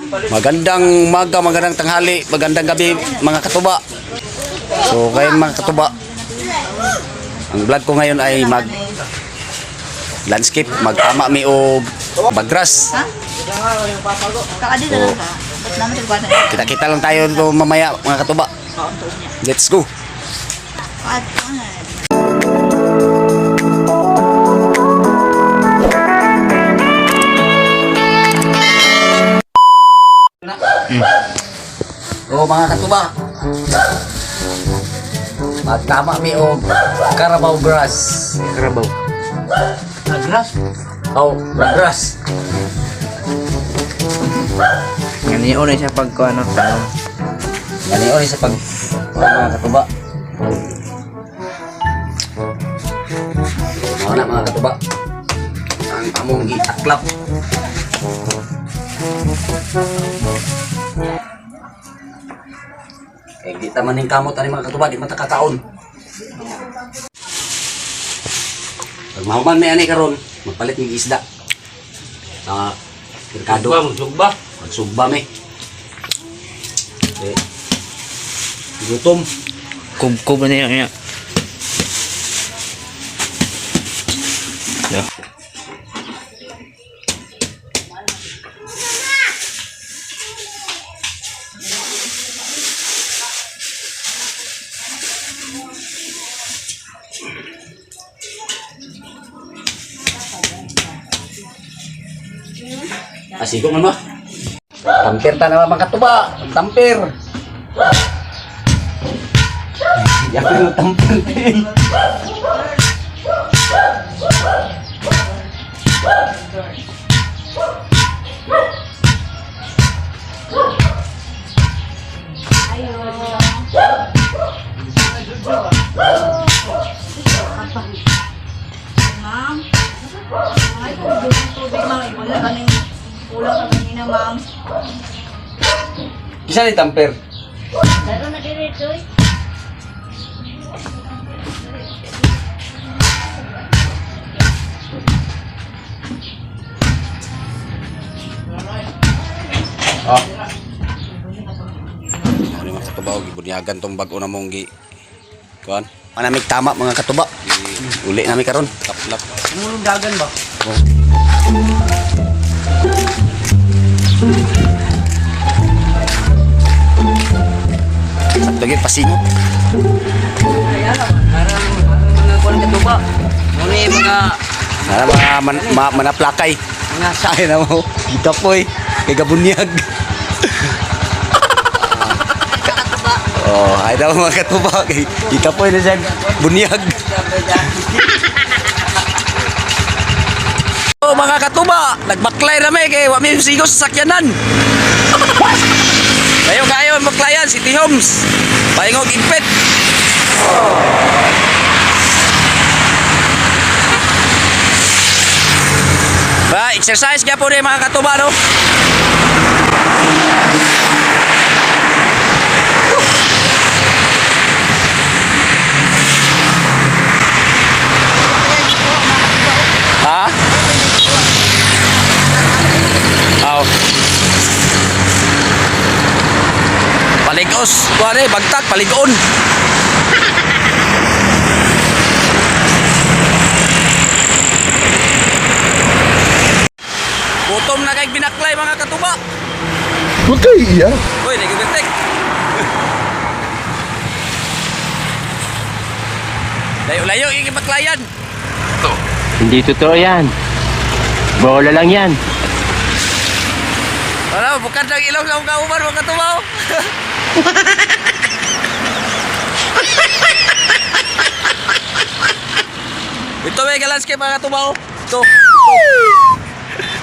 Magandang umaga, magandang tanghali, magandang gabi, mga katuba. So ngayon, mga katuba, ang vlog ko ngayon ay mag landscape, magtama mi og bagras. Kakadi na lang ka. Ba't naman tagwatan? Kita-kita lang tayo dito mamaya, mga katuba. Let's go. At, Oh, mga katuba. Magtama mi og Carabao grass. Carabao. Grass? Oh, grass. Ganyan na siya pag ano, tanong. Gani ori sa pag mga katuba. Mga na, mga katuba. Ang among giaklap. Kay di ta maning kamot ani, mga katuba, di man ta kakaon. Pag mahuman may ani karon, magpalit mig isda. Sa merkado. Magsugba. Magsugba mi. Eh, gutom. Kub-kub na niya. Niya. Yeah. Asigo man ba? Tampir ta naman, mga katuba. Tampir. Yan yung tampir. Ma'am. Ay, kung tubig, ma'am. Wala kaming kulang sa kanina, ma'am. Isa ni tampir. Laro na diretso eh. Oh. Ano, mga katuba, og gibunyagan tong bag-o na mong gi kuan. Manamig tama, mga katuba. Uli nami karon. Kaplap. Tumulong dagan ba? Oh. Sakto gyud pasingot. Parang mga kuwan katuba. Muna yung mga Nara mga man, manaplakay. mga sa Ay na mo. Gikapoy. Kay gabunyag. Oh, ay daw, mga katuba. Kay gikapoy na siya bunyag. Oh, mga katuba, nagbaklay na mi kay wa mi sigo sa sakyanan. Kayo kayo ang baklayan, City Homes. Paingog igpit. Ba, exercise kaya po rin, mga katuba, no? Ha? Aw. Paligos, kuan eh, bagtak, paligon. Gutom na kay binaklay, mga katuba. Huwag kayo iiyak. Uy, nagibirtek. Layo-layo, ikibaklayan. Hindi totoo yan. Bola lang yan. Wala, bukad lang ilaw sa akong kauban, mga katuba, oh. Ito may landscape, mga katuba, oh. Ito, ito.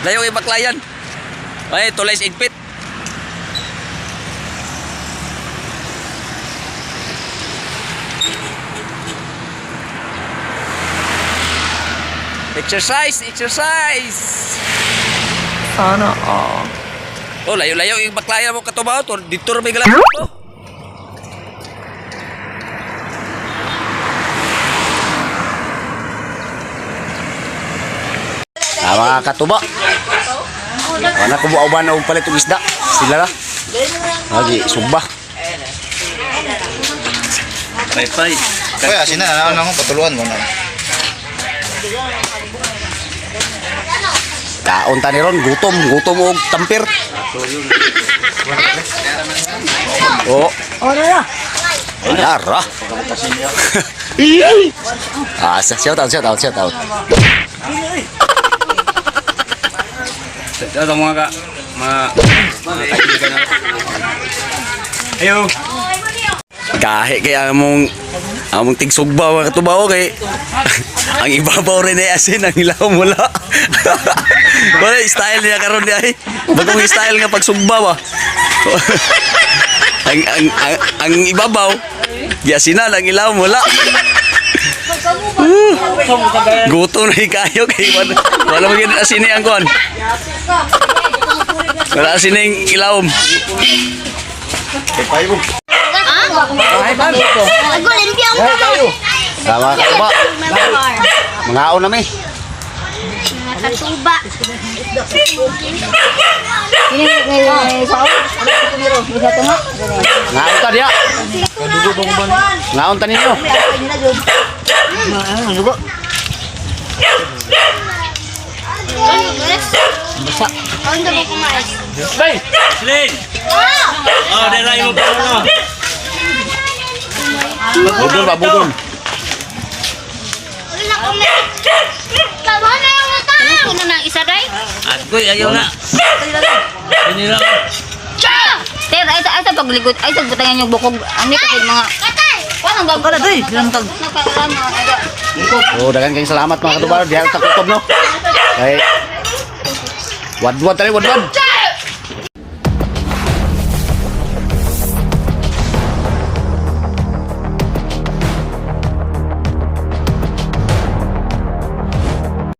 Layo kay baklayan. Ay, tulay sa igpit. Exercise, exercise. Sana all. Oh, layo-layo yung baklayan mo, katubaw. Dito rin may galang. Oh. Ah, mga katuba. Wala ko buaban og palit og isda. Sila ra. Lagi sugba. Pay-pay. Kaya sina na na ako patuluan mo na. Kaon ta ni ron, gutom, gutom og tampir. Oh. Ala ra. Ah, shout out, shout out, shout out. Ito mga ka, mga kaibigan na. Ayo. Kahi kay among tigsugba mga katubaw kay ang ibabaw rin ay asin ang ilawom wala. Wala style niya karon di ay. Bagong style nga pagsugba ba. Ang ibabaw giasinan ang ilawom wala. Gutom na kayo kay wala, wala man gyud asin ni ang kuan. Wala asin ang ilawom. Sama katuba. Mangaon na mi. Katuba. Ngaon ta diya. Ngaon ta ninyo. Ano ba kumain? Bay! Slin! Oh, dalay mo pa no. Budol ba budol? Wala kumain. Tama na yung utang. Ano na isa day? Agoy, ayaw na. Pinila ko. Ter, ay sa paglikod, ay sa butangan yung bukog. Ano kasi mga Katay. Kuan ang gagawin. Day, kag. Oh, daghan kayong salamat mga katuba. Diha ta kutob no. Kay wadwad tali wadwad.